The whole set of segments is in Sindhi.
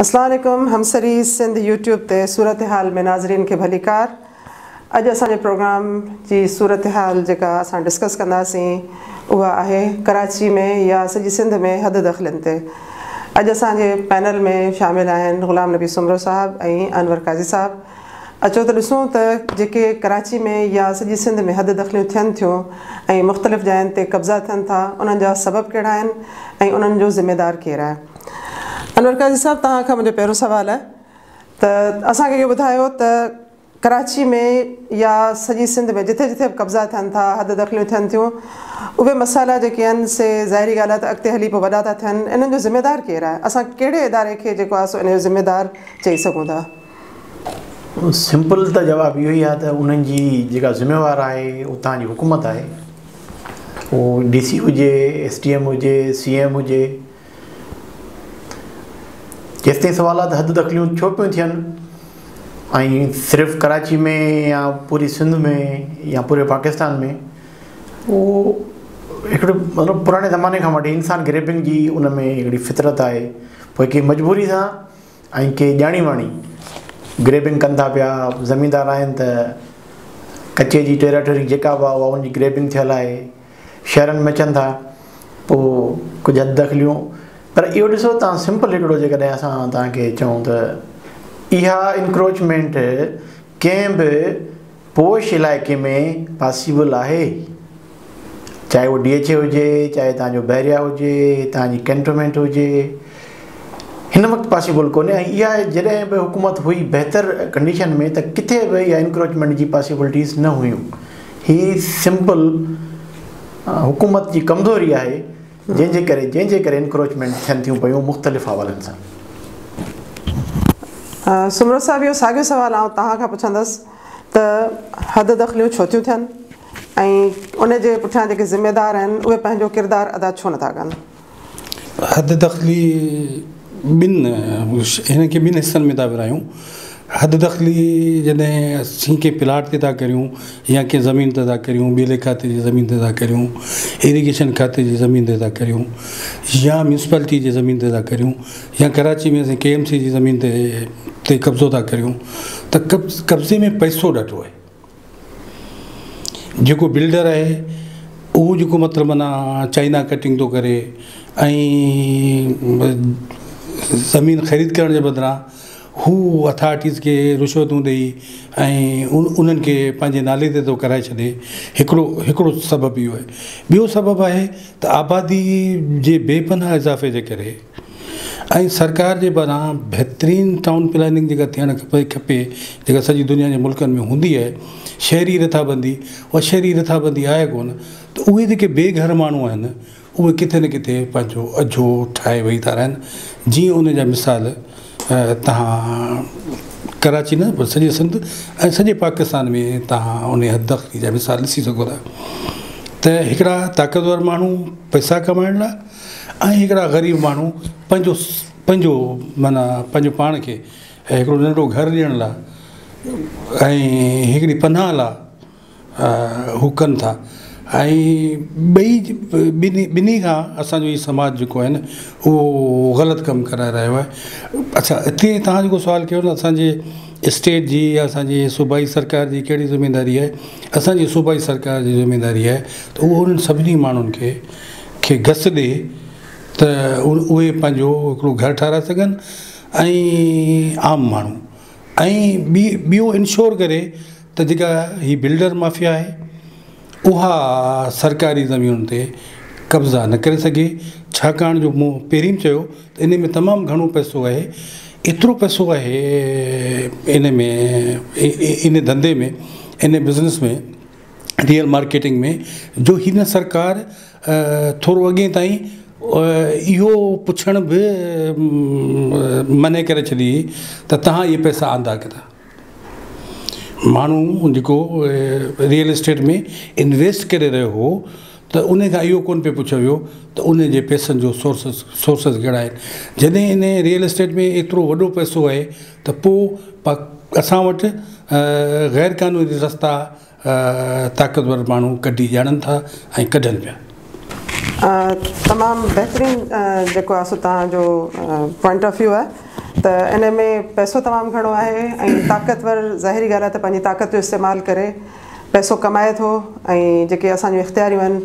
اسلام عليڪم همسري سنڌ يوٽيوب تي صورتحال ۾ ناظرين کي ڀليڪار. اڄ اسان جي پروگرام جي صورتحال جيڪا اسان ڊسڪس ڪنداسين اها آهي ڪراچي ۾ يا سڄي سنڌ ۾ حد دخلين تي. اڄ اسان جي پينل ۾ شامل آهن غلام نبي سومرو صاحب ۽ انور قاضي صاحب. اچو ته ڏسون ته جيڪي ڪراچي ۾ يا سڄي سنڌ ۾ حد دخليون ٿين ٿيون ۽ مختلف جاين تي قبضا ٿين ٿا انهن جا سبب ڪهڙا آهن ۽ انهن جو ذميدار ڪير آهي. انور قاضي صاحب، توهان کان منهنجو پهريون سوال آهي ته اسان کي اهو ٻڌايو ته ڪراچي ۾ يا سڄي سنڌ ۾ جٿي جٿي به قبضا ٿين ٿا، حد دخليون ٿين ٿيون، اهي مسئلا جيڪي آهن سي ظاهري ڳالهه آهي ته اڳتي هلي پوء وڏا ٿا ٿين، انهن جو ذميدار ڪير آهي؟ اسان ڪهڙي اداري کي جيڪو آهي سو ان جو ذميدار چئي سگهون ٿا؟ سمپل ته جواب اهو ئي آهي ته انهن جي جيڪا ذميوار آهي اتان جي حڪومت آهي، اهو ڊي سي هجي، ايس ڊي ايم هجي، سي ايم هجي. جيستائين سوال آهي ته حد دخليون ڇو پيون ٿين ۽ صرف ڪراچي ۾ يا پوري سنڌ ۾ يا پوري پاڪستان ۾، اهو هڪڙو مطلب پراڻي زماني کان وٺي انسان گريبنگ جي ان ۾ هڪڙي فطرت آهي، پوء ڪي مجبوري سان ۽ ڪي ڄاڻي واڻي گريبنگ ڪن ٿا پيا. زميندار آهن ته ڪچي جي ٽيراٽري جيڪا به آهي اها ان جي گريبنگ ٿيل آهي، شهرن ۾ اچن ٿا پوء ڪجهه حد دخليون. پر اهو ڏسو توهان سمپل هڪڙو جيڪڏهن اسان توهان کي چئون ته اها انڪروچمينٽ ڪنهن به پوش علائقي ۾ پاسيبل آهي، چاهي اهو ڊي ايڇ اي هجي، چاهي توهان جو بحريا هجي، توهان جي ڪينٽومينٽ هجي، هن وقت پاسيبل ڪونهي. ۽ اها جڏهن به حڪومت هئي بهتر ڪنڊيشن ۾ ته ڪٿي به اها انڪروچمينٽ جي پاسيبلٽيز نه هيون. هي سمپل حڪومت جي ڪمزوري آهي جنهن جي ڪري انڪروچمينٽ ٿين ٿيون پيون مختلف حوالن سان. سومرو صاحب، اهو ساڳيو سوال آئون توهان کان پڇندس ته حد دخليون ڇو ٿيون ٿين ۽ ان جي پٺيان جيڪي ذميدار آهن اهي پنهنجو ڪردار ادا ڇو نٿا ڪن؟ حد دخلي ٻن هن کي ٻن حصن ۾ ٿا ورهايون. حد دخلي جڏهن اسين ڪنهن پلاٽ تي ٿا ڪريون يا ڪنهن زمين تي ٿا ڪريون، ٻيلي کاتي جي زمين تي ٿا ڪريون، ايريگيشن کاتي جي زمين تي ٿا ڪريون يا ميونسپالٽي جي زمين تي ٿا ڪريون يا ڪراچي ۾ اسين ڪي ايم سي جي زمين تي قبضو ٿا ڪريون ته قبضي ۾ پئسو ڏاڍو آهي. جيڪو بلڊر آهي اهو جيڪو مطلب معنيٰ چائنا ڪٽنگ ٿو ڪري ۽ زمين خريد ڪرڻ جي بدران هو اٿارٽيز کي رشوتون ڏئي ۽ انهن کي پنهنجي نالي تي ٿو ڪرائي ڇڏي. هڪڙو سبب اهو آهي. ٻيو سبب آهي ته آبادي جي بي پناهه اضافي جي ڪري ۽ سرڪار جي پاران بهترين ٽائون پلاننگ جيڪا ٿيڻ کپي، جيڪا سڄي دنيا جي ملڪن ۾ هوندي آهي، شهري رٿابندي، اها شهري رٿابندي آهي ڪونه ته اهي جيڪي بي گهر ماڻهو آهن اهي ڪٿي نه ڪٿي پنهنجو اجهو ٺاهي ويهي ٿا رهن. جيئن ان جا مثال توهان ڪراچي نه پر سڄي سنڌ ۽ سڄي پاڪستان ۾ توهان ان حد دخلي جا مثال ڏسي سگهو ٿا ته هڪڙا طاقتور ماڻهو پئسا ڪمائڻ لاء ۽ هڪڙا غريب ماڻهو پنهنجو معنيٰ پنهنجو پاڻ کي هڪڙو ننڍڙو گهر ڏيڻ لاء ۽ هڪڙي پناهه لاء هو ڪن ٿا ۽ ٻئي ٻنهي کان اسان جو هي سماج جيڪو آهي نه اهو غلط ڪم ڪرائي رهيو آهي. اڇا، هتي توهان جيڪو سوال ڪيو نه، اسان جي اسٽيٽ جي يا اسان جي صوبائي سرڪار جي ڪهڙي ذميداري آهي؟ اسان جي صوبائي سرڪار جي ذميداري آهي ته اهو انهن سڀني ماڻهن کي گس ڏي ته اهي پنهنجو هڪڙو گهر ٺهرائي سگهن ۽ عام ماڻهو ۽ ٻيو انشور ڪري ته جيڪا هي بلڊر مافيا آهي اها سرڪاري زمينن تي قبضا نه ڪري سگهي، ڇاڪاڻ جو مون پهرين به چيو ته ان ۾ تمام گهڻو پئسو آهي. ايترو پئسو آهي ان ۾ ان ڌنڌي ۾، ان بزنس ۾، ريئل مارڪيٽنگ ۾ جو هن سرڪار ٿورو اڳي تائين اهو پڇڻ به منع ڪري ڇڏي هئي ته توهان اهي پئسا آندا ڪٿان؟ ماڻهو جيڪو ريئل اسٽيٽ ۾ انويسٽ ڪري رهيو هو ته ان کان اهو ڪونه پئي پڇيو ويو ته ان جي پئسن جو سورسز ڪهڙا آهن. جڏهن ان ريئل اسٽيٽ ۾ ايترو وڏو پئسو آهي ته پوء اسان وٽ غير قانوني رستا طاقتور ماڻهو ڪڍي ڄاڻن ٿا ۽ ڪڍن پيا. تمام بهترين جيڪو آهي سو توهان جو پوائنٽ آف ويو آهي. ته ان ۾ پئسو تمام گهڻو آهي ۽ طاقتور ظاهري ڳالهه آهي ته پنهنجي طاقت جو استعمال ڪري پئسو ڪمائي ٿو ۽ جيڪي اسان جون اختياريون آهن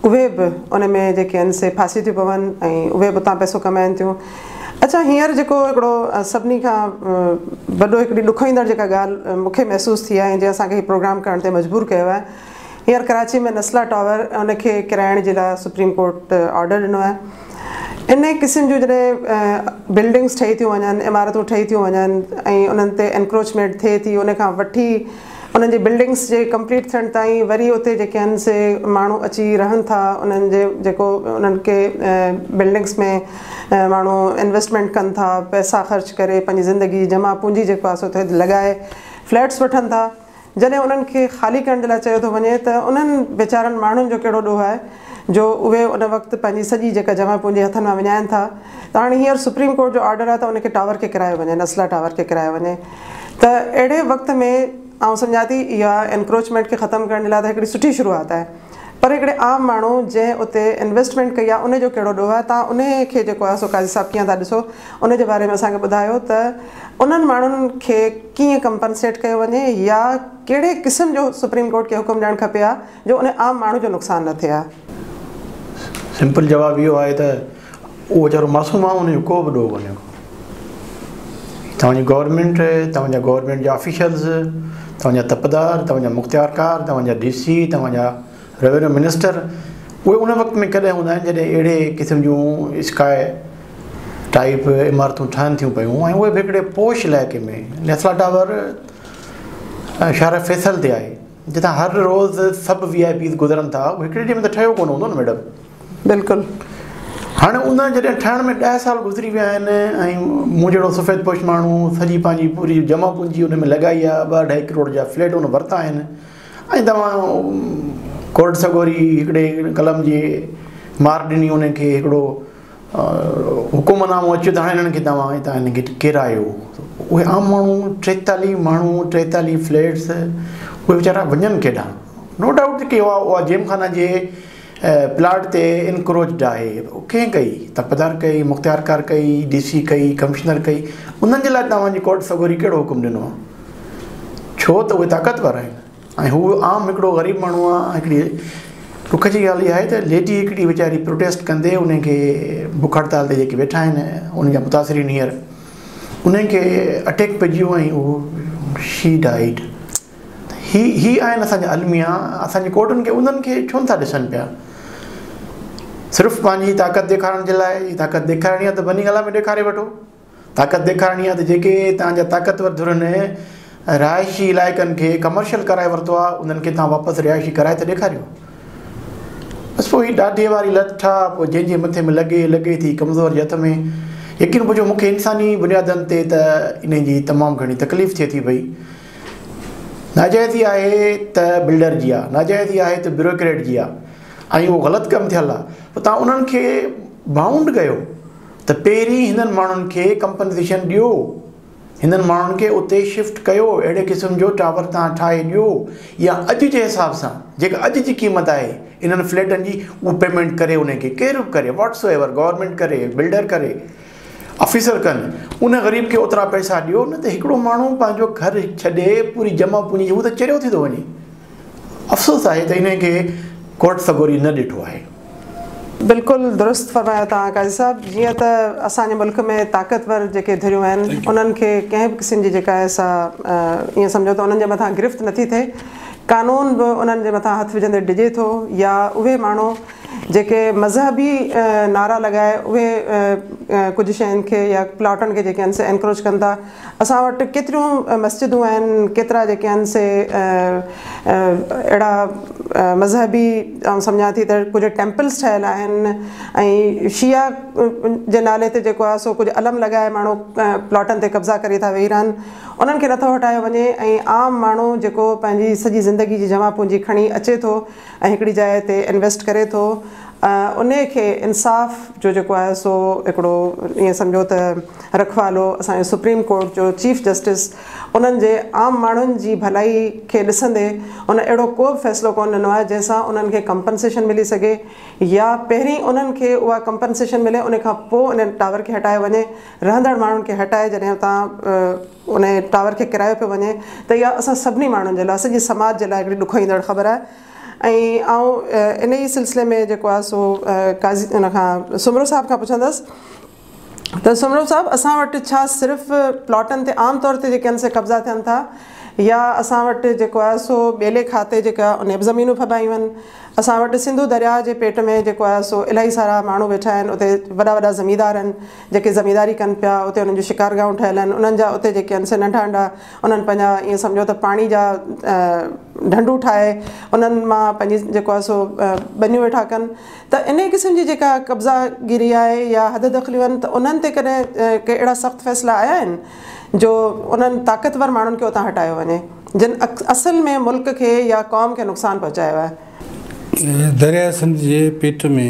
اهي به ان ۾ جيڪي آهن سي ڦاسي ٿيون پون ۽ اهي به اتان پئسو ڪمائن ٿيون. اڇا هينئر جيڪو هڪڙو سڀني کان وڏو هڪڙي ڏکوئيندڙ جيڪا ڳالهه مون کي محسوس ٿي آهي ۽ جنهن اسان کي هي پروگرام ڪرڻ تي مجبور ڪيو آهي، هينئر ڪراچي ۾ نسلا ٽاور ان کي ڪيرائڻ جي لاء سپريم ڪورٽ آرڊر ڏنو آهي. ان قسم جون جڏهن بلڊنگس ٺهي ٿيون وڃن، عمارتون ٺهي ٿيون وڃن ۽ انهن تي انڪروچمينٽ ٿئي ٿي، ان کان وٺي انهن جي بلڊنگس جي ڪمپليٽ ٿيڻ تائين وري اتي جيڪي آهن سي ماڻهو اچي رهن ٿا، انهن جي جيڪو انهن کي بلڊنگس ۾ ماڻهو انويسٽمينٽ ڪن ٿا، پئسا خرچ ڪري پنهنجي زندگي جي جمع پونجي جيڪو آهي سو اتي لڳائي فليٽس وٺن ٿا. جڏهن انهن کي خالي ڪرڻ جي لاء چيو ٿو وڃي ته انهن ويچارن ماڻهن جو ڪهڙو ڏوهه آهي جو اهي ان وقت پنهنجي سڄي جيڪا جمع پونجي هٿن مان وڃائن ٿا ته هاڻي هينئر سپريم ڪورٽ جو آرڊر آهي ته ان کي ٽاور کي ڪيرايو وڃي، نسلا ٽاور کي ڪيرايو وڃي ته اهڙي وقت ۾ آئون سمجهان ٿي اها انڪروچمينٽ کي ختم ڪرڻ جي لاء ته هڪڙي سٺي شروعات آهي پر هڪڙي عام ماڻهو جنهن اتي انويسٽمينٽ ڪئي آهي ان جو ڪهڙو ڏوهه آهي؟ توهان انهي کي جيڪو آهي سو قاضي صاحب ڪيئن ٿا ڏسو ان جي باري ۾ اسان کي ٻڌايو ته انهن ماڻهن کي ڪيئن ڪمپنسيٽ ڪيو وڃي يا ڪهڙي قسم جو سپريم ڪورٽ کي حڪم ڏيڻ کپي ها جو ان عام ماڻهو جو نقصان نه ٿئي ها؟ سمپل جواب اهو آهي ته اهو ويچارو معصوم آهي ان جو ڪو به ڏوهه ڪونهي ڪو. توهان جي گورنمينٽ، توهان جا گورنمينٽ جا آفيشلز، توهان جا تپدار، توهان جا مختيارڪار، توهان جا ڊي سي، توهان جا روينيو منسٽر اهي ان وقت ۾ ڪڏهن هوندا آهن جڏهن اهڙي قسم جون اسڪاء ٽائيپ عمارتون ٺهن ٿيون پيون ۽ اهي به هڪڙي پوش علائقي ۾ نيسلا ٽاور شارع فيصل تي آهي جتان هر روز سڀ وي آء پيز گذرن ٿا اهو هڪڙي ڏينهن ۾ ته ٺهيو ڪونه هوندو نه ميڊم. بلڪل. هاڻي ان جڏهن ٺهڻ ۾ 10 سال گذري ويا آهن ۽ مون جهڙو سفيد پوش ماڻهو سڄي پنهنجي پوري جمع پونجي ان ۾ لڳائي آهي 2 اڍائي ڪروڙ جا فليٽ ان ورتا آهن ۽ توهان ڪورٽ سڳوري هڪڙي قلم جي مار ڏني انهن کي هڪڙو حڪم نامو اچيو ته هاڻي انهن کي توهان هتان انهن کي ڪيرايو. اهي عام ماڻهو 43 ماڻهو 43 فليٽس اهي ويچارا وڃن ڪيڏانهن؟ نو ڊائوٽ ڪي اها جيم خانه جي پلاٽ تي انڪروچڊ آهي. ڪنهن ڪئي؟ تپدار ڪئي، مختيارڪار ڪئي، ڊي سي ڪئي، ڪمشنر ڪئي. انهن جي لاء توهان جي ڪورٽ سڳوري ڪهڙو حڪم ڏنو آهي؟ ڇو ته اهي طاقتور آهن ۽ هو عام هڪڙو غريب ماڻهو آهي. هڪڙي ڏک جي ڳالهه اها آهي ته ليڊي هڪڙي ويچاري پروٽيسٽ ڪندي انهن کي بک هڙتال تي جيڪي ويٺا آهن انهن جا متاثرين هينئر انهن کي اٽيڪ پئجي ويو ۽ اهو شي ڊائيڊ. هي هي آهن اسان جا الميا. اسان جي ڪورٽن کي انهن کي ڇو نٿا ڏسن پيا؟ صرف پنهنجي طاقت ڏيکارڻ جي لاء. طاقت ڏيکارڻي آهي ته بني گالا ۾ ڏيکاري وٺو. طاقت ڏيکارڻي آهي ته جيڪي توهان جا طاقتور ڌرين رهائشي علائقن کي ڪمرشل ڪرائي ورتو آهي انهن کي توهان واپس رهائشي ڪرائي ته ڏيکاريو. بس پوء هي ڏاڍي واري لٺ آ، پوء جنهن جي مٿي ۾ لڳي لڳي ٿي ڪمزور جي هٿ ۾. يقين پڇو مون کي انساني بنيادن تي ته انهي جي تمام گهڻي تڪليف ٿئي ٿي پئي. ناجائزي آهي ته بلڊر جي آ، ناجائزي آهي ته بيوروڪريٽ جي آ ۽ اهو غلط ڪم ٿيل آ. پوء توهان انهن کي بائونڊ ڪيو ته پهرين هنن ماڻهن کي ڪمپنسيشن ڏيو، هنن ماڻهن کي اتي شفٽ ڪيو، اهڙي قسم جو ٽاور توهان ٺاهي ڏيو يا اڄ جي حساب سان جيڪا اڄ جي قيمت آهي انهن فليٽن جي اهو پيمينٽ ڪري انهن کي ڪير به ڪري واٽ سو ايور گورنمينٽ ڪري بلڊر ڪري آفيسر ڪن ان غريب کي اوترا پئسا ڏيو نه ته هڪڙو ماڻهو پنهنجو گهر ڇڏي پوري جمع پونجي هو ته چريو ٿي ٿو وڃي. افسوس آهي ته انهي کي ڪورٽ سڳوري نه ڏٺو آهي. بلڪل درست فرمايو توهان قاضي صاحب جيئن ته اسان جي ملڪ ۾ طاقتور جيڪي ڌريون آهن انهن کي ڪنهن به قسم جي جيڪا آهي سا ائين سمجهو ته انهن جي مٿان گرفت نٿي ٿئي قانون به انهن جي مٿان هٿ وجهندي ڊڄي ٿو يا اهي ماڻهو جيڪي مذهبي نعرا لڳائي اهي ڪجهه شين کي يا پلاٽن کي جيڪي آهن سي انڪروچ ڪن ٿا اسان وٽ ڪيتريون مسجدون آهن ڪيترا جيڪي آهن سي اهڙا مذهبي آئون سمجهان ٿي ته ڪجهه ٽيمپلس ٺهيل آهن ۽ شيعا جي نالي تي جيڪو آهي سو ڪجهه علم لڳائي ماڻهو پلاٽن تي قبضا ڪري ٿا ويهي رهن انهن کي نٿو هٽايو وڃي ۽ عام ماڻهو جيڪو پنهنجي سڄي زندگي جي جمع پونجي کڻي اچي ٿو ۽ هڪڙي جاء تي انويسٽ ڪري ٿو ان کي انصاف جو جيڪو آهي سو هڪڙو ائين سمجهو ته رکوالو اسان جو سپريم ڪورٽ جو چيف جسٽس انهن جي عام ماڻهن جي ڀلائي کي ڏسندي ان اهڙو ڪو به فيصلو ڪونه ڏنو آهي جنهن سان انهن کي ڪمپنسيشن ملي سگهي يا پهرين انهن کي اها ڪمپنسيشن ملي ان کان پوء ان ٽاور کي هٽايو وڃي. رهندڙ ماڻهن کي هٽائي جڏهن اتان ان ٽاور کي ڪرايو پيو وڃي ته اها اسان سڀني ماڻهن جي لاء سڄي سماج جي لاء هڪڙي ڏکوئيندڙ خبر آهي ۽ آئون ان ئي سلسلي ۾ جيڪو آهي سو قاضي ان کان سومرو صاحب کان پڇندس ته سومرو صاحب اسان وٽ ڇا صرف پلاٽن تي عام طور تي جيڪي آهن سي قبضا ٿين ٿا يا اسان وٽ جيڪو آهي سو ٻيلي کاتي جيڪا ان به زمينون ڦٻايون آهن اسان وٽ سنڌو درياء جي پيٽ ۾ جيڪو آهي سو الاهي سارا ماڻهو ويٺا آهن اتي وڏا وڏا زميندار آهن جيڪي زمينداري ڪن پيا اتي انهن جون شڪارگاهون ٺهيل آهن انهن جا اتي جيڪي آهن سي ننڍا ننڍا انهن پنهنجا ائين سمجهو ته پاڻي جا ڍنڍون ٺاهي انهن مان پنهنجي جيڪو آهي سو ٻنيون ويٺا ڪن ته انهي قسم جي جيڪا قبضا گيري آهي يا حد دخليون آهن ته انهن تي ڪڏهن ڪي اهڙا سخت فيصلا آيا آهن جو انهن طاقتور ماڻهن کي اتان هٽايو وڃي جن اصل ۾ ملڪ کي يا قوم کي نقصان پهچايو آهي. درياء سنڌ جي پيٽ ۾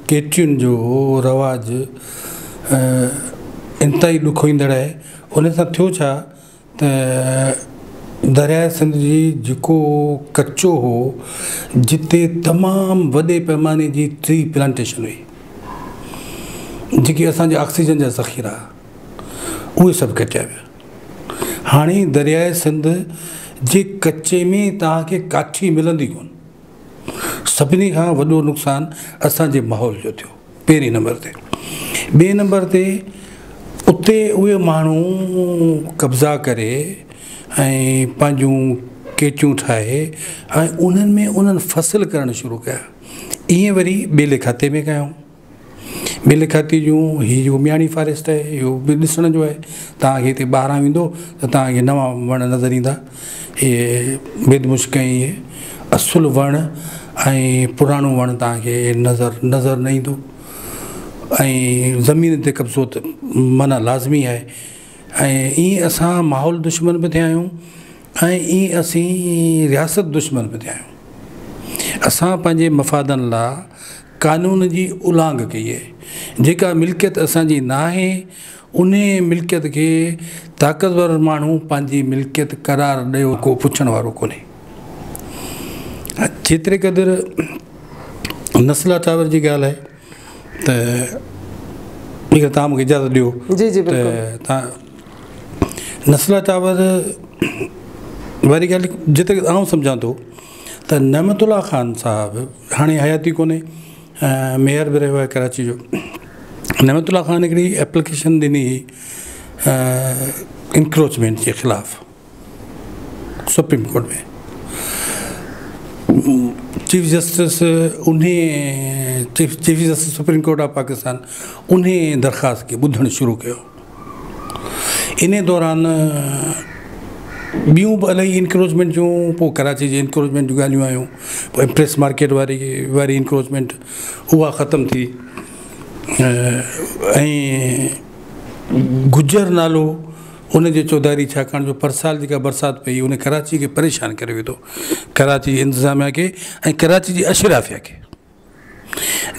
ڪيٽين جو رواج انتهائي ڏکوئيندڙ آهي. ان سان ٿيو ڇا ته درياء سنڌ جي جيڪو ڪچو هو جتي تمام وڏي پيماني جي ٽري پلانٽيشن هئي جيڪي اسان جي آڪسيجن جا ذخيرا اهي سڀ ڪٽيا ويا. هاڻي درياء سنڌ جي ڪچي ۾ توهان کي ڪاٺي ملندي ڪونه. سڀني کان وڏو نقصان اسان جي ماحول جو ٿيو پهرين نمبر تي. ٻئي نمبر تي اتي اهي ماڻهو قبضا ڪري ۽ پنهنجون ڪيچون ٺاهي ۽ انهن ۾ انهن فصل ڪرڻ شروع ڪيا. ائين وري ٻيلي کاتي ۾ ڪيائون. ٻيلي کاتي جون هي جيڪو مياڻي فاريسٽ آهي اهو به ڏسڻ جو آهي. توهان کي هتي ٻاهران ويندو ته توهان کي نوان وڻ نظر ايندا. اهي بيد مشڪ ۽ اهي اصل وڻ ۽ پراڻو وڻ توهان کي نظر نظر نه ايندو ۽ زمين تي قبضو ته معنيٰ لازمي آهي ۽ ائين اسان ماحول دشمن به ٿيا آهيون ۽ ائين اسين رياست دشمن به ٿيا آهيون. اسان پنهنجي مفادن لاء قانون جي اولانگهه ڪئي آهي. جيڪا ملڪيت اسان جي ناهي انهي ملڪيت کي طاقتور ماڻهو پنهنجي ملڪيت قرار ڏيو ڪو پڇڻ وارو ڪونهي. جيتري قدر نسلا ٽاور جي ڳالهه آهي ته جيڪڏهن توهان مونکي اجازت ڏيو جي جي بلڪل ته توهان نسلا ٽاور واري ڳالهه جيتري قدر آئون سمجهان ٿو ته نعمت الله خان صاحب هاڻي حياتي ڪونهي ميئر به رهيو آهي ڪراچي جو نعمت الله خان هڪڙي ايپليڪيشن ڏني هئي انڪروچمينٽ جي خلاف سپريم ڪورٽ ۾ چيف جسٽس انهي chief justice supreme court of Pakistan انهي درخواست کي ٻڌڻ شروع ڪيو. انهي دوران ٻيون به الاهي انڪروچمينٽ جون پوء ڪراچي جي انڪروچمينٽ جون ڳالهيون آيون پوء ايمپريس مارڪيٽ واري واري انڪروچمينٽ اها ختم ٿي ۽ گجر نالو ان جي چوڌاري ڇاڪاڻ جو پرسال جيڪا برسات پئي ان ڪراچي کي پريشان ڪري وڌو ڪراچي جي انتظاميا کي ۽ ڪراچي جي اشرافيا کي.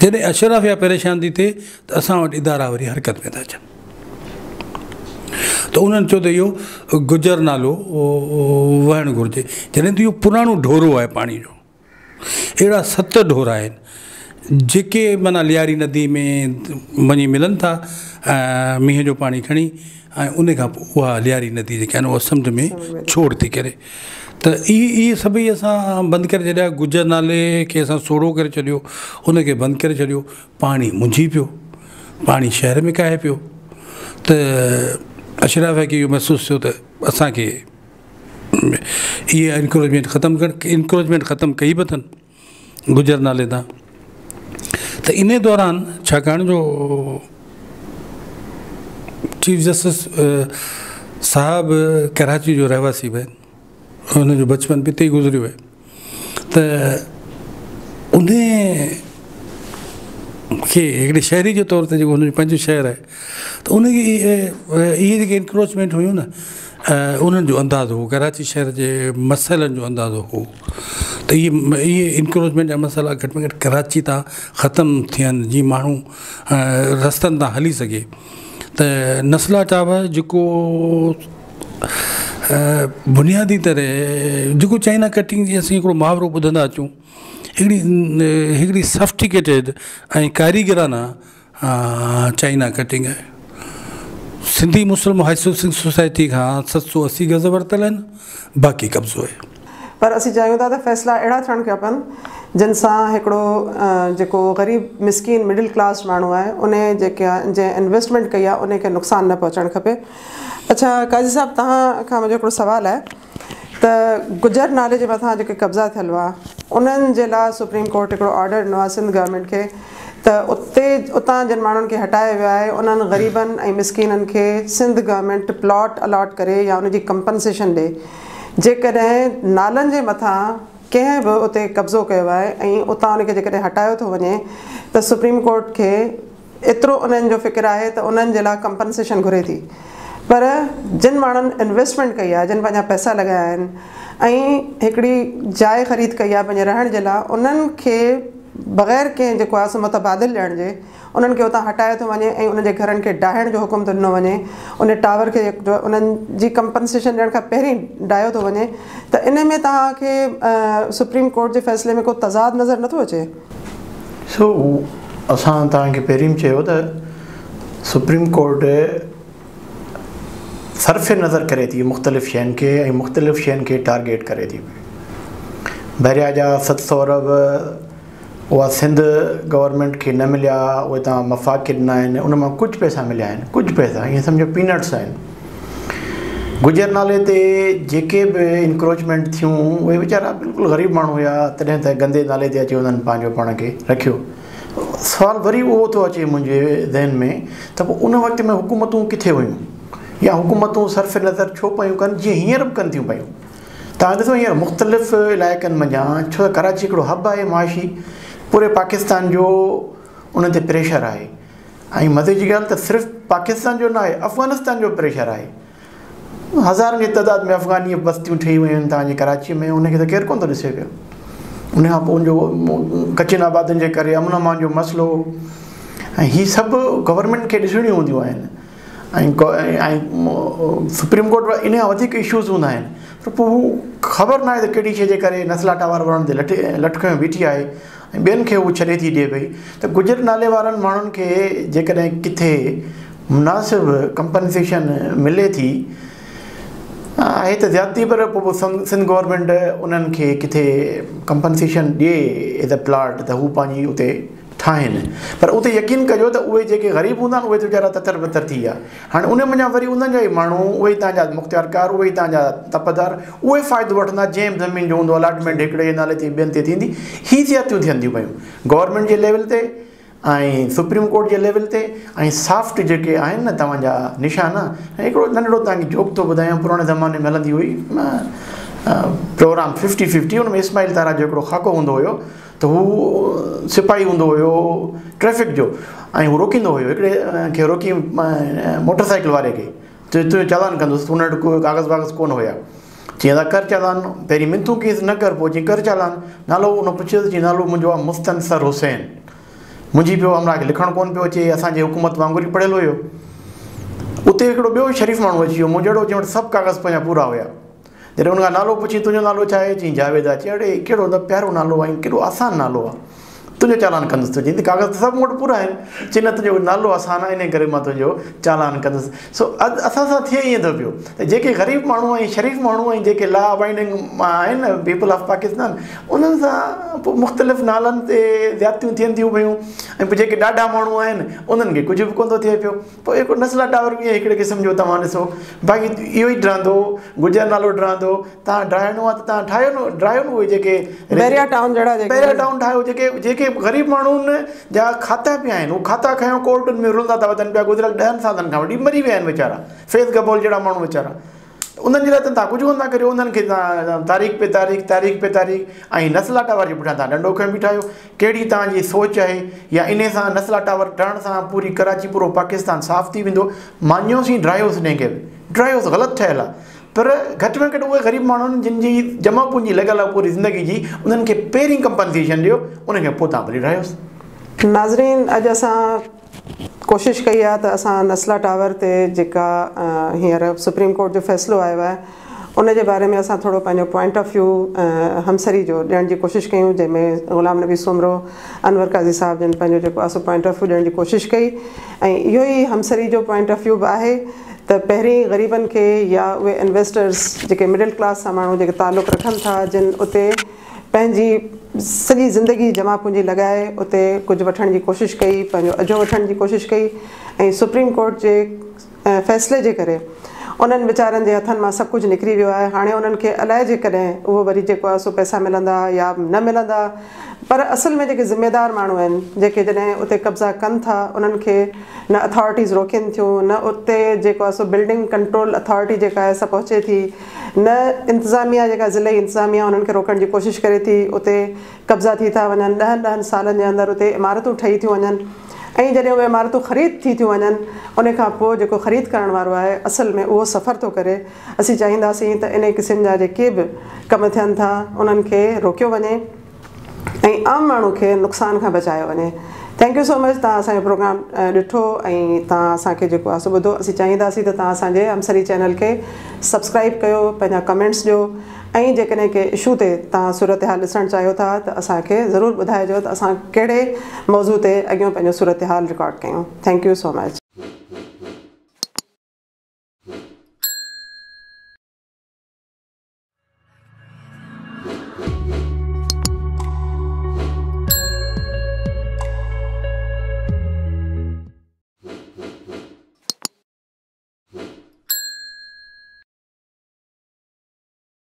جڏهن اشرافيا پريشان ٿي ٿئي ته اسان وٽ ادارا وري حرڪت ۾ ٿا اچن ته انهن چيو ته اهو گجر نالو وهڻ گهرجي جڏهن ته اهو پراڻو ڍورو آهي پاڻي جو اهڙا 7 ڍورا آهن جيڪي معنيٰ لياري ندي ۾ وڃي ملن ٿا مينهن جو پاڻي کڻي ۽ ان کان پوء اها لياري ندي جيڪا آهي اها سمنڊ ۾ ڇوڙ ٿي ڪري ته اهي اهي سڀئي اسان بند ڪري ڇڏيا. گجر نالي کي اسان سوڙهو ڪري ڇڏيو، ان کي بند ڪري ڇڏيو، پاڻي منجهي پيو، پاڻي شهر ۾ ڪاهي پيو ته اشرافيا کي اهو محسوس ٿيو ته اسان کي اهي انڪروچمينٽ ختم ڪرڻ انڪروچمينٽ ختم ڪئي به اٿن گجر نالي تان ته انهي دوران ڇاڪاڻ جو چيف جسٽس صاحب ڪراچي جو رهواسي به آهن هن جو بچپن به اتي ئي گذريو آهي ته انهي کي هڪڙي شهري جي طور تي جيڪو هن جو پنهنجو شهر آهي ته ان کي اهي جيڪي انڪروچمينٽ هيون نه انهن جو اندازو هو ڪراچي شهر جي مسئلن جو اندازو هو. ته اهي اهي انڪروچمينٽ جا مسئلا گهٽ ۾ گهٽ ڪراچي تان ختم ٿين جيئن ماڻهو رستن تان هلي سگهي ته نسلا ٽاور جيڪو بنيادي طرح جيڪو چائنا ڪٽنگ جي اسين هڪڙو محاورو ٻڌندا اچون هڪڙي هڪڙي سافسٽيڪيٽيڊ ۽ ڪاريگرانه چائنا ڪٽنگ آهي. سنڌي مسلم هائوسنگ سوسائٽي کان 780 گز ورتل آهن باقي قبضو آهي. پر اسين چاهيون ٿا ته فيصلا اهڙا ٿيڻ کپن جن سان هڪڙو جيڪو غريب مسڪين مڊل ڪلاس ماڻهو آهي ان جيڪا جنهن انويسٽمينٽ ڪئي آهي ان کي نقصان نه پهچڻ کپي. اڇا قاضي صاحب توهان کان منهنجو هڪڙو سوال آهي ته گجر نالي جي مٿان جيڪي قبضا ٿيل هئا انهن جي لاء سپريم ڪورٽ هڪڙو آرڊر ڏنو آهي سنڌ گورنمينٽ کي ته اتي اتان جن ماڻهن کي هٽايو ويو آهي انهن غريبن ۽ مسڪينن کي سنڌ گورنمينٽ پلاٽ الاٽ ڪري يا ان جي ڪمپنسيشن ڏي جيڪڏهن نالن جي مٿان ڪنهن به اتي قبضو ڪيو آهي ۽ اتان ان کي جيڪڏهن هٽايو ٿو وڃي ته سپريم ڪورٽ کي ايترو انهن جو فڪر آهي ته انهن جي لاء ڪمپنسيشن گهري ٿي پر جن ماڻهن انويسٽمينٽ ڪئي آهي جن پنهنجا پئسا لڳايا آهن ۽ هڪڙي جاء خريد ڪئي آهي پنهنجي رهڻ جي لاء انهن کي بغير ڪنهن جيڪو آهي سو متبادل ڏيڻ جي انهن کي اتان هٽايو ٿو وڃي ۽ انهن جي گهرن کي ڊاهڻ جو حڪم ٿو ڏنو وڃي ان ٽاور کي انهن جي ڪمپنسيشن ڏيڻ کان پهرين ڊاهيو ٿو وڃي ته ان ۾ توهان کي سپريم ڪورٽ جي فيصلي ۾ ڪو تضاد نظر نٿو اچي؟ سو اسان توهان کي پهرين به چيو ته سپريم ڪورٽ صرف نظر ڪري ٿي مختلف شين کي ۽ مختلف شين کي ٽارگيٽ ڪري ٿي. بحريا جا 700 ارب اها سنڌ گورنمينٽ کي نه مليا، اهي توهان وفاق کي ڏنا آهن، ان مان ڪجهه پئسا مليا آهن، ڪجهه پئسا ائين سمجهو پينٽس آهن. گجر نالي تي جيڪي به انڪروچمينٽ ٿيون اهي ويچارا بلڪل غريب ماڻهو هيا، تڏهن ته گندي نالي تي اچي انهن پنهنجو پاڻ کي رکيو. سوال وري اهو ٿو اچي منهنجي ذهن ۾ ته پوء ان وقت ۾ حڪومتون ڪٿي هيون يا حڪومتون صرف نظر ڇو پيون ڪن جيئن هينئر به ڪن ٿيون پيون. توهان ڏسو هينئر مختلف علائقن منجهان ڇو ته ڪراچي هڪڙو هب آهي معاشي، پوري پاڪستان جو ان تي پريشر آهي ۽ مزي جي ڳالهه ته صرف پاڪستان جو نه آهي افغانستان جو پريشر آهي. هزارن جي تعداد ۾ افغاني بستيون ٺهي ويون آهن توهان جي ڪراچي ۾ ان کي ته ڪير ڪونه ٿو ڏسي پيو. ان کان پوء ان جو ڪچين آبادين جي ڪري امن امان جو مسئلو ۽ هي سڀ گورنمينٽ کي ڏسڻيون هونديون آهن ۽ سپريم ڪورٽ وٽ ان کان وڌيڪ اشوز هوندا آهن پر پوء هو خبر ناهي ته ڪهڙي شيء جي ڪري نسلا ٽاور وارن تي لٺ لٺ کنيو بيٺي آهي ۽ ٻين کي هو ڇڏي ٿي ڏئي پئي ته گجر نالي وارن ماڻهن کي جيڪڏهن ڪٿي مناسب ڪمپنسيشن ملي ٿي آهي ته زيادتي پر پوء سنڌ گورنمينٽ انهن کي ڪٿي ڪمپنسيشن ڏئي ايز اي پلاٽ ته هو پنهنجي اتي ٺاهن پر اتي يقين ڪجو ته اهي جيڪي غريب هوندا آهن اهي ته ويچارا تتر بتر ٿي ويا هاڻي ان منجهان وري انهن جا ئي ماڻهو اهي ئي تان جا مختيارڪار اهي ئي تان جا تپدار اهي فائدو وٺندا جنهن به زمين جو هوندو الاٽمينٽ هڪڙي جي نالي تي ٻين تي ٿيندي هي زيادتيون ٿين ٿيون پيون گورنمينٽ جي ليول تي ۽ سپريم ڪورٽ جي ليول تي ۽ سافٽ جيڪي آهن نه توهان جا نشانا هڪڙو ننڍڙو توهان کي جوڪ ٿو ٻڌايان پراڻي زماني ۾ هلندي هئي پروگرام ففٽي ففٽي ان ۾ اسماعيل تارا جو هڪڙو خاڪو هوندو هيو ته هو سپاهي هوندو هيو ٽريفڪ جو ۽ هو روڪيندو هيو هڪڙي کي روڪي موٽر سائيڪل واري کي چي تنهنجو چالان ڪندس هن وٽ ڪو ڪاغذ واغذ ڪونه هيا چي ادا ڪر چالان پهرين منٿون ڪيس نه ڪر پوء چي ڪر چالان نالو هن پڇيس چي نالو منهنجو آهي مستنصر حسين منهنجي پيو همراهه کي لکڻ ڪونه پيو اچي اسان جي حڪومت وانگر ئي پڙهيل هيو اتي هڪڙو ٻيو شريف ماڻهو اچي ويو مون جهڙو جنهن وٽ سڀ ڪاغذ پنهنجا پورا هيا جڏهن ان کان نالو پڇي تنهنجو نالو ڇا آهي؟ چيائين جاويد آهي. چيائين اڙي ڪهڙو نه پيارو نالو آهي ۽ ڪيڏو آسان نالو آهي. تنهنجو چالان ڪندس. چيائين ته ڪاغذ ته سڀ مون وٽ پورا آهن. چيائين نه تنهنجو نالو آسان آهي انهي ڪري مان تنهنجو چالان ڪندس. سو اسان سان ٿئي ائين ٿو پيو ته جيڪي غريب ماڻهو ۽ شريف ماڻهو ۽ جيڪي لا ابائيڊنگ آهن پيپل آف پاڪستان انهن سان پوء مختلف نالن تي زيادتيون ٿين ٿيون پيون ۽ پوء جيڪي ڏاڍا ماڻهو آهن انهن کي ڪجهه به ڪونه ٿو ٿئي پيو. پوء هڪڙو نسلا ٽاور به هڪڙي قسم جو توهان ڏسو باقي اهو ئي ڊهندو گجر نالو ڊهندو توهان ڊاهڻو آهي ته توهان ٺاهيو نه ڊاهيو نه اهي جيڪي بحريا ٽائون جهڙا جيڪي بحريا ٽائون ٺاهيو جيڪي جيڪي غريب ماڻهن جا کاتا پيا آهن هو کاتا کنيو ڪورٽن ۾ رلندا ٿا وتن پيا گذريل 10 سالن کان وٺي مري ويا آهن ويچارا فيض گبول جهڙا ماڻهو ويچارا انهن جي لاء ته توهان ڪجهه ڪونه ٿا ڪريو انهن کي توهان تاريخ پي تاريخ تاريخ پي تاريخ ۽ نسلا ٽاور جي پٺيان توهان ڏنڊو کنيو بيٺا آهيو ڪهڙي توهان جي سوچ آهي يا انهي سان نسلا ٽاور ٺهڻ سان پوري ڪراچي پورو پاڪستان صاف ٿي ويندو مڃيوسين ڊرايوس انهي کي به ڊرايوس غلط ٺهيل آهي پر گهٽ ۾ گهٽ اهي غريب ماڻهن جن جي جمع پونجي لڳل آهي پوري زندگي جي، انهن کي پهرين ڪمپنسيشن ڏيو، ان کان پوء توهان ڀلي ڊاهيوس. ناظرين اڄ اسان ڪوشش ڪئي آهي ته اسان نسلا ٽاور تي جيڪا هينئر سپريم ڪورٽ جو فيصلو آيو آهي ان جي باري ۾ اسان ٿورو پنهنجو پوائنٽ آف ويو همسري جو ڏيڻ جي ڪوشش ڪيون، جنهن ۾ غلام نبي سومرو، انور قاضي صاحب جن پنهنجو جيڪو آهي سو پوائنٽ آف ويو ڏيڻ جي ڪوشش ڪئي ۽ اهو ئي همسري جو پوائنٽ آف ويو به آهي ته پهرين غريبن کي يا اهي انويسٽرز جيڪي مڊل ڪلاس سان ماڻهو جيڪي تعلق رکن ٿا، جن اتي پنهنجي سڄي زندگي جمع پونجي لڳائي اتي ڪجهه وٺڻ جي ڪوشش ڪئي، پنهنجو اجهو وٺڻ جي ڪوشش ڪئي ۽ سپريم ڪورٽ جي فيصلي جي ڪري انهن ويچارن جي هٿن مان سڀ ڪجهه نڪري ويو آهي. هاڻي انهن کي الائجي ڪڏهن اهو وري جيڪو آهي سو پئسا ملندا يا نه ملندا، پر اصل ۾ جيڪي ذميدار ماڻهو آهن، جيڪي جڏهن اتي قبضا ڪن ٿا، انهن کي نه اٿارٽيز روڪين ٿيون، نه اتي جيڪو آهي سو بلڊنگ ڪنٽرول اٿارٽي جيڪا آهي سا پهچي ٿي، نه انتظاميا جيڪا ضلعي انتظاميا انهن کي روڪڻ جي ڪوشش ڪري ٿي. اتي قبضا ٿي ٿا وڃن، ڏهن ڏهن سالن جي اندر اتي عمارتون ٺهي ٿيون وڃن ۽ جڏهن اهي عمارتون خريد ٿي ٿيون وڃن ان کان پوء جيڪو خريد ڪرڻ وارو آهي اصل ۾ اهو سفر ٿو ڪري. اسين چاهينداسين ته انهي قسم جا جيڪي به ڪم ٿين ٿا انهن کي روڪيو وڃي ۽ عام ماڻهو کي نقصان کان بچايو وڃي. Thank you سو مچ، توهان اسان جو پروگرام ڏٺو ۽ توهان اسان کي جيڪو آهي سو ٻڌو. اسين چاهينداسين ته توهان اسان جي همسري چينل کي سبسڪرائب ڪيو، پنهنجا ڪمينٽس ڏيو ۽ جيڪڏهن ڪنهن اشو تي توهان صورتحال ڏسڻ چاهيو ٿا ته اسان کي ضرور ٻڌائجو ته اسان ڪهڙي موضوع تي اڳيون پنهنجو صورتحال رڪارڊ ڪيون. Thank you so much.